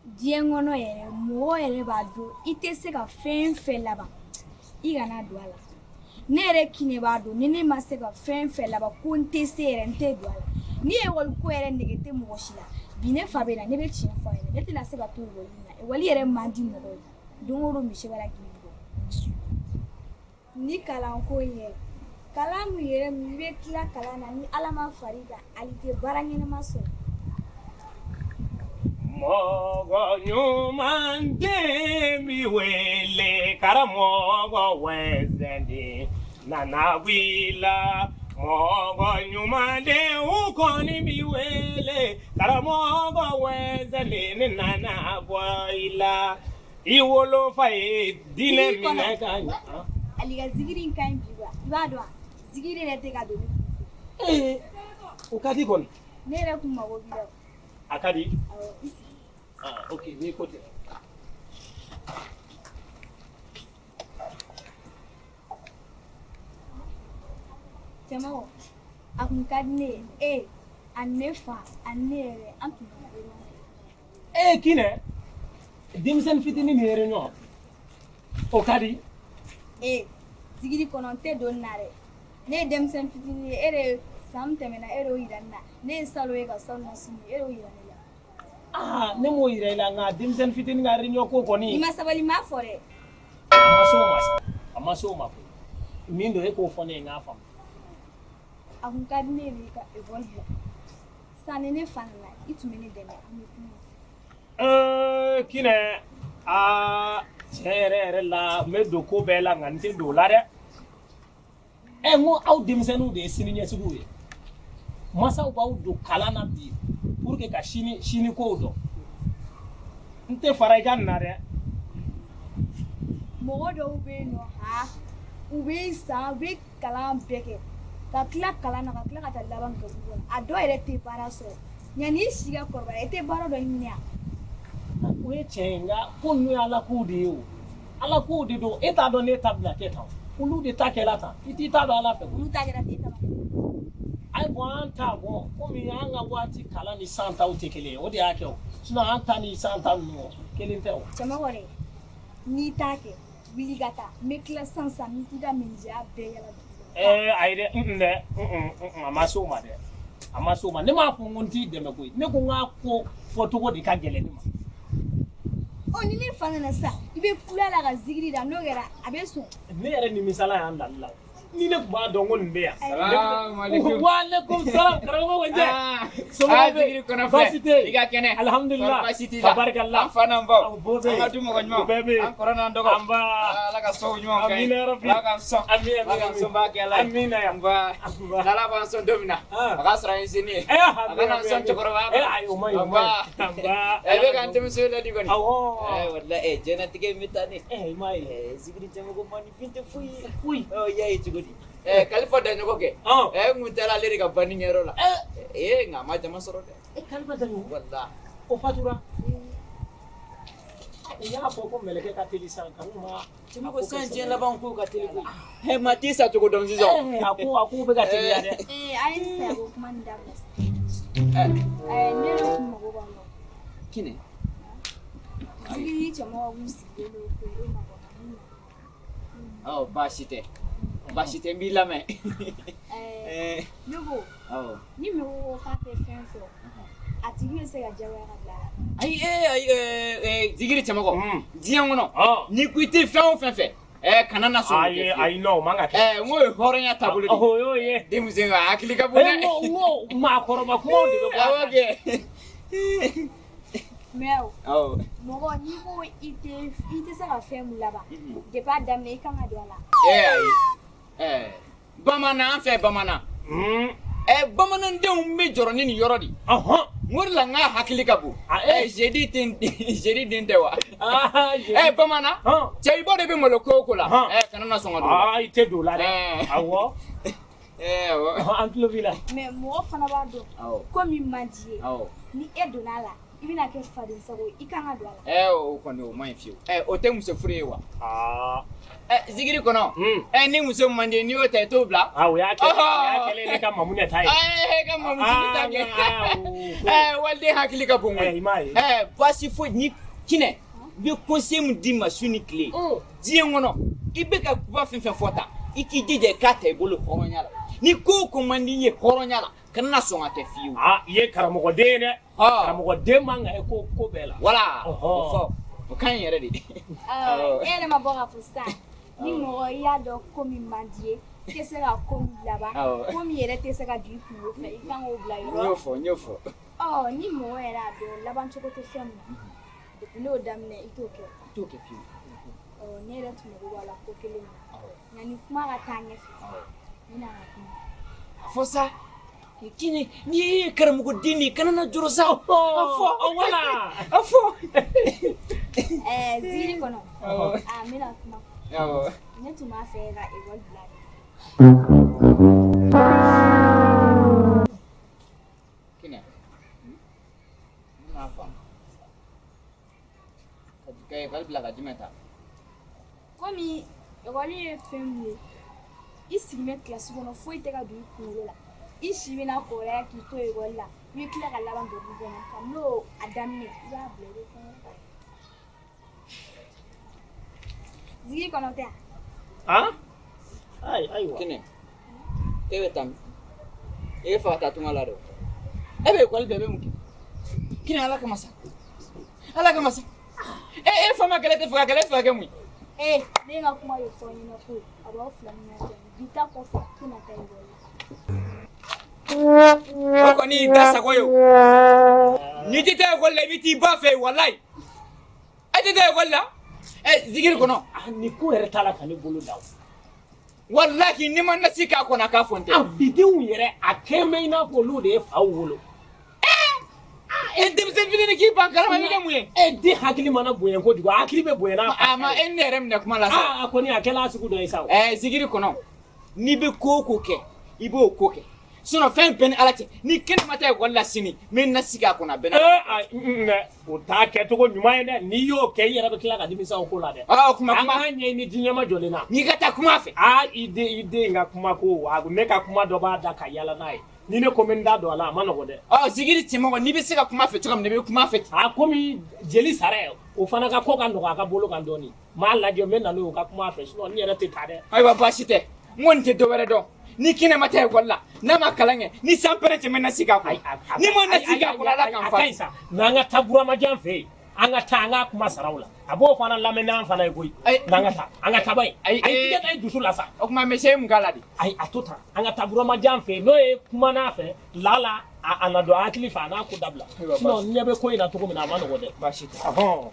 Diɲɛ kɔnɔ yɛrɛ mɔgɔ yɛrɛ b'a dɔn i tɛ se ka fɛn fɛn laban i kana don a la. Ne yɛrɛ Kinɛ b'a dɔn ni ne ma se ka fɛn fɛn laban ko n tɛ se yɛrɛ n tɛ don a la. Ni ekɔli ko yɛrɛ nege tɛ mɔgɔ si la bi ne fa bɛ na ne bɛ tiɲɛ fɔ a ɲɛna ne tɛna se ka to ekɔli in na ekɔli yɛrɛ man di mɔgɔ ye don o don misi b'a la k'i bugɔ. Ni kalanko in yɛrɛ kalan min yɛrɛ min i bɛ tila kalan na ni Ala ma far'i kan hali i tɛ baara ɲɛnama sɔrɔ. Mɔgɔ ɲuman den bi wele karamɔgɔ wɛsɛnden nana wila mɔgɔ ɲuman den u kɔni bi wele karamɔgɔ wɛsɛnden ne nana bɔ i la i wolofa ye diinɛ minɛ ka ɲa. Ali ka zikiri in ka ɲi bi wa i b'a dɔn wa zikiri yɛrɛ tɛ ka don ne kun fɛ. Ee o ka di kɔni. Ne yɛrɛ kun mago b'i la. A ka di. Awɔ i sigi. Ah ok n'i ko ten. Cɛmɔgɔ a kun ka di ne ye e ani ne fa ani ne yɛrɛ an tun bɛ réunion kɛ. Ee Kinɛ denmisɛnnin fitinin ni réunion o ka di. Ee zikiri kɔnɔ n tɛ don nin na dɛ ne ye denmisɛnnin fitinin ye e de san min tɛmɛna e de y'o yira ne na ne ye salon ye ka salon nasini e de y'o yira ne la. Aa ne m'o yira i la nka denmisɛnnin fitinin ka réunion ko kɔni. I ma sabali n m'a fɔ dɛ. A ma s'o ma sa a ma s'o ma koyi min don e k'o fɔ ne ye n k'a faamu. A kun ka di ne ye ka ekɔli bila sisan ni ne fa nana i tun bɛ ne dɛmɛ an bɛ kuma. Ee Kinɛ aa tiɲɛ yɛrɛ yɛrɛ la n bɛ don ko bɛɛ la nka n tɛ don o la dɛ. Ɛ n ko aw denmisɛnninw de ye sini ɲɛsigiw ye masaw b'aw don kalan na bi pour que ka sini sini kow dɔn n tɛ fara i ka nin na dɛ. Mɔgɔ dɔw bɛ yen nɔ ha u bɛ san u bɛ kalan bɛɛ kɛ ka tila kalan na ka tila ka taa laban garibu kɔnɔ a dɔw yɛrɛ tɛ baara sɔrɔ yanni i si ka kɔrɔbaya i tɛ baara dɔ ɲini yan. O ye tiɲɛ ye nka ko ninnu ye Ala kow de ye o Ala kow de don e t'a dɔn ne ta bɛna kɛ tan olu de ta kɛra tan i t'i ta dɔn Ala fɛ koyi. Olu ta kɛra ten e ta ma kɛ. Ayi bɔn an ta bɔn komi an ka waati kalan ni san taw tɛ kelen ye o de y'a kɛ o sinon an ta ni san ta ninnu kelen tɛ o. Cɛmɔgɔ dɛ n'i t'a kɛ wuli ka taa n bɛ tila sisan sisan n bɛ t'i ka menuisier bɛɛ yala dugu kɔnɔ. Ɛɛ ayi dɛ dɛ a ma s'o ma dɛ a ma s'o ma ne m'a fɔ ko n t'i dɛmɛ koyi ne ko n k'a ko fɔcogo de ka gɛlɛn ne ma. Ɔ ni ne fa nana sisan i bɛ kula la ka zikiri da n'o kɛra a bɛ sɔn. Ne yɛrɛ nimisala y'an dali la ni ne tun b'a dɔn ko nin bɛ yan. Salaamaaleykum. Waaleykum salaam karamɔgɔ Wɛnjɛ. Somɔgɔw bɛ zikiri kɔnɔ filɛ. Baasi tɛ yen. I ka kɛnɛ. Alihamudulila. Baasi t'i la. Tabarikala. An fa n'an baw. O bɛɛ bɛ yen. An ka du mɔgɔ ɲumanw. O bɛɛ bɛ yen. An kɔrɔ n'an dɔgɔ. Anba. Ala ka sɔn ɲumanw kɛ. Amina yarabi. Ala k'an sɔn. Ami ami. Ala k'an sɔn b'a kɛ Ala ye. Amina ya. Nba. Anba. N'Ala b'an sɔn don min na. Ah. A k'a sɔrɔ an ye sini ye. Eh, A kana an sɔn cɛkɔrɔba Eh, ayi o ma ɲi o ma ɲi. Anba. Ɛ bɛ k'an denmuso ladi kɔni. Awɔ. Eh walahi diɲɛlatigɛ in bɛ taa ne. Eh, i m'a ye. Eh zikiri cɛmɔgɔ maninfin tɛ foyi ye. Foyi. Ɔ i y'a ye cogo di? Eh Kalifa Daɲɔgɔ kɛ. Ɔn. Eh n kun taara ale de ka banni kɛyɔrɔ la. Eh. Eh nka a ma jama sɔrɔ dɛ. Eh, Kalifa Daɲɔgɔ. Walahi. O fatura. U y'a fɔ ko mɛlɛkɛ ka teli sisan nka n ma. Cɛmɔgɔ sisan diɲɛ laban kow ka teli koyi. Eh maa t'i sa cogo dɔn sisan. Eh, a ko bɛ ka teliya dɛ. Ee a ye n saya ko kuma nin dabila sisan. Eh Ɛɛ ne yɛrɛ kun mago b'aw la. Kinɛ. Zikiri cɛmɔgɔ kun sigilen don k'o makɔnɔ min na. Ɔ baasi tɛ. Baasi tɛ n b'i lamɛn. Ɛɛ Eh ne ko awɔ. ni mɔgɔ ko k'a tɛ fɛn sɔrɔ a tigi bɛ se ka jagoya ka bila a la. Ayi eh ayi eh zikiri cɛmɔgɔ. Diɲɛ kɔnɔ. Ɔn. N'i ko i tɛ fɛn o fɛn fɛ. Eh kana na sɔn k'o kɛ Ayi fiyewu. ayi non o man ka kɛ. Eh n k'o ye hɔrɔnya taabolo de ye. O y'o ye. Denmisɛn ka hakili ka bon Eh, dɛ. n ko maakɔrɔba kumaw de bɛ bɔ a Awɔ da. kɛ. Mais o Awɔ. mɔgɔ n'i ko i tɛ se ka fɛn mun laban depuis a daminɛ i kan ka don a la. Eh ayi. Eh bamanan an fɛ bamanan. Eh bamanandenw bɛ jɔrɔ ni nin yɔrɔ de. Ɔhɔn. N ko de la n k'a hakili ka bon. Ah, eh. Eh jeudi den jeudi den tɛ wa. Ah, Eh bamanan. Hɔn. Cɛ i bɔ de bɛ malo ko o ko la. Hɔn. Eh kana na sɔn ka don o la. Ah, i tɛ don o la dɛ. Eh. Awɔ. Eh awɔ. An tulo b'i la. Mais mɔgɔ fana b'a dɔn Awɔ. ko min man di ye Awɔ. ni e donna a la i I bɛna kɛ faden sago ye, i kan ka don a la. O kɔni o man ɲi fiyewu. O tɛ muso furu ye wa? Zigiri kɔnɔ. Ni muso man di n'i y'o ta i t'o bila. O y'a kɛlen ne ka Mamunɛ ta ye. E ka Mamutigi ta kɛ. Waliden hakili ka bon koyi. I m'a ye. Baasi foyi ni Kinɛ n bɛ conseil min d'i ma su ni tile. Diɲɛ kɔnɔ i bɛ ka kuma fɛn fɛn fɔ tan i k'i jija i k'a ta i bolo hɔrɔnya la. Ni ko o ko man di i ye hɔrɔnya la kana na sɔn ka kɛ fiyewu. I ye karamɔgɔden ye dɛ. Karamɔgɔden man kan ye ko bɛɛ la. Wala o fɔ o ka ɲi yɛrɛ de. E yɛrɛ ma bɔ k'a fɔ sisan ni mɔgɔ i y'a dɔn ko min man di ye i tɛ se ka ko min laban ko min yɛrɛ tɛ se ka don i kunkolo fɛ i kan k'o bila yɔrɔ. N y'o fɔ. Ni mɔgɔ yɛrɛ y'a dɔn laban cogo tɛ fɛn min na depuis n'o daminɛ i t'o kɛ. I t'o kɛ fiyewu. Ne yɛrɛ tun mago b'a la ko kelen na nka ni kuma ka taa ɲɛfɛ ne n'a ka kuma. A fɔ sa. Kinɛ n'i ye karamɔgɔden de ye kana na jɔrɔ sa. A fɔ wala. A fɔ. Zigiri kɔnɔ. N bɛna kuma. Ne tun b'a fɛ ka ekɔli bila de. Kinɛ n m'a faamu. Ka ekɔli bila ka jumɛn ta? Komi ekɔli ye fɛn min ye i sigilen bɛ kilasi kɔnɔ foyi tɛ ka don i kunkolo la. I si bɛna kɔrɔya k'i to ekɔli la i bɛ tila ka laban don du kɔnɔ ka n'o a daminɛ i b'a bila i bɛ fɛn wɛrɛ ta. Zigiri kɔnɔ tɛ yan. Ayiwa. Kinɛ e bɛ taa min? E bɛ fɛ ka taa tunga la dɛ. E bɛ ekɔli bila i bɛ mun kɛ? Kinɛ Ala kama sa. Ala kama sa. E fa ma kɛlɛ tɛ fɛ ka kɛlɛ, e fɛ ka kɛ mun ye? Ne ka kuma de fɔ n ɲɛna ko a b'aw fila ni ɲɔgɔn cɛ bi ta kɔfɛ k'i na taa ekɔli la. O kɔni y'i da sago ye o. N'i tɛ taa ekɔli la i bɛ t'i ba fɛ yen walayi. E tɛ taa ekɔli la? Zigiri kɔnɔ. Nin ko yɛrɛ t'a la ka ne bolo da o. Walahi n'i ma nasi k'a kɔnɔ a k'a fɔ n tɛ. Bidenw yɛrɛ a kɛn bɛ i n'a fɔ olu de ye faw wolo. E denmisɛn fitinin k'i ban kalama i bɛ kɛ mun ye? Den hakili mana bonya kojugu a hakili bɛ bonya n'a fa. A ma e ne yɛrɛ minɛ kuma la sa. A kɔni a kɛla sugu dɔ ye sa o. Zigiri kɔnɔ n'i bɛ ko o ko kɛ i b'o ko kɛ. Sinon fɛn bɛɛ ni Ala cɛ ni kɛnɛ ma taa ekɔli la sini n bɛ nasi k'a kɔnɔ a bɛɛ na. O t'a kɛcogo ɲuman ye dɛ n'i y'o kɛ i yɛrɛ bɛ tila ka nimisa o ko la dɛ. Kuma an k'a ɲɛɲini diɲɛ ma jɔlen na. N'i ka taa kuma fɛ. I den ka kuma ko ne ka kuma dɔ b'a da ka yala n'a ye. Ni ne ko n bɛ n da don a la a ma nɔgɔn dɛ. Zigiri cɛmɔgɔ n'i bɛ se ka kuma fɛ cogo min na i bɛ kuma fɛ. Komi jeli sara o fana ka ko ka nɔgɔn a ka bolo kan dɔɔnin. N m'a lajɛ n bɛ na n'o ye o ka kuma fɛ sinon n yɛrɛ tɛ taa dɛ. Ayiwa baasi tɛ n kɔni tɛ dɔ wɛrɛ dɔn. Ni Kinɛ ma taa ekɔli la n'a ma kalan kɛ ni san pɛrɛn cɛ n bɛ nasi k'a kɔnɔ. Ni ma nasi k'a kɔnɔ Ala k'an fa. A ka ɲi sa mais an ka taa Buramajan fɛ yen an ka taa an ka kuma saraw la a b'o fana lamɛn n'an fana ye koyi. N'an ka taa an ka taa ba ye. Ayi tigɛ da i dusu la sa. O tuma monsieur ye mun k'a la de? Ayi a to tan an ka taa Buramajan fɛ yen n'o ye kuma n'a fɛ lala a na don a hakili fɛ a n'a ko dabila. Sinon n ɲɛ bɛ ko in na cogo min na a ma nɔgɔn dɛ. Baasi tɛ.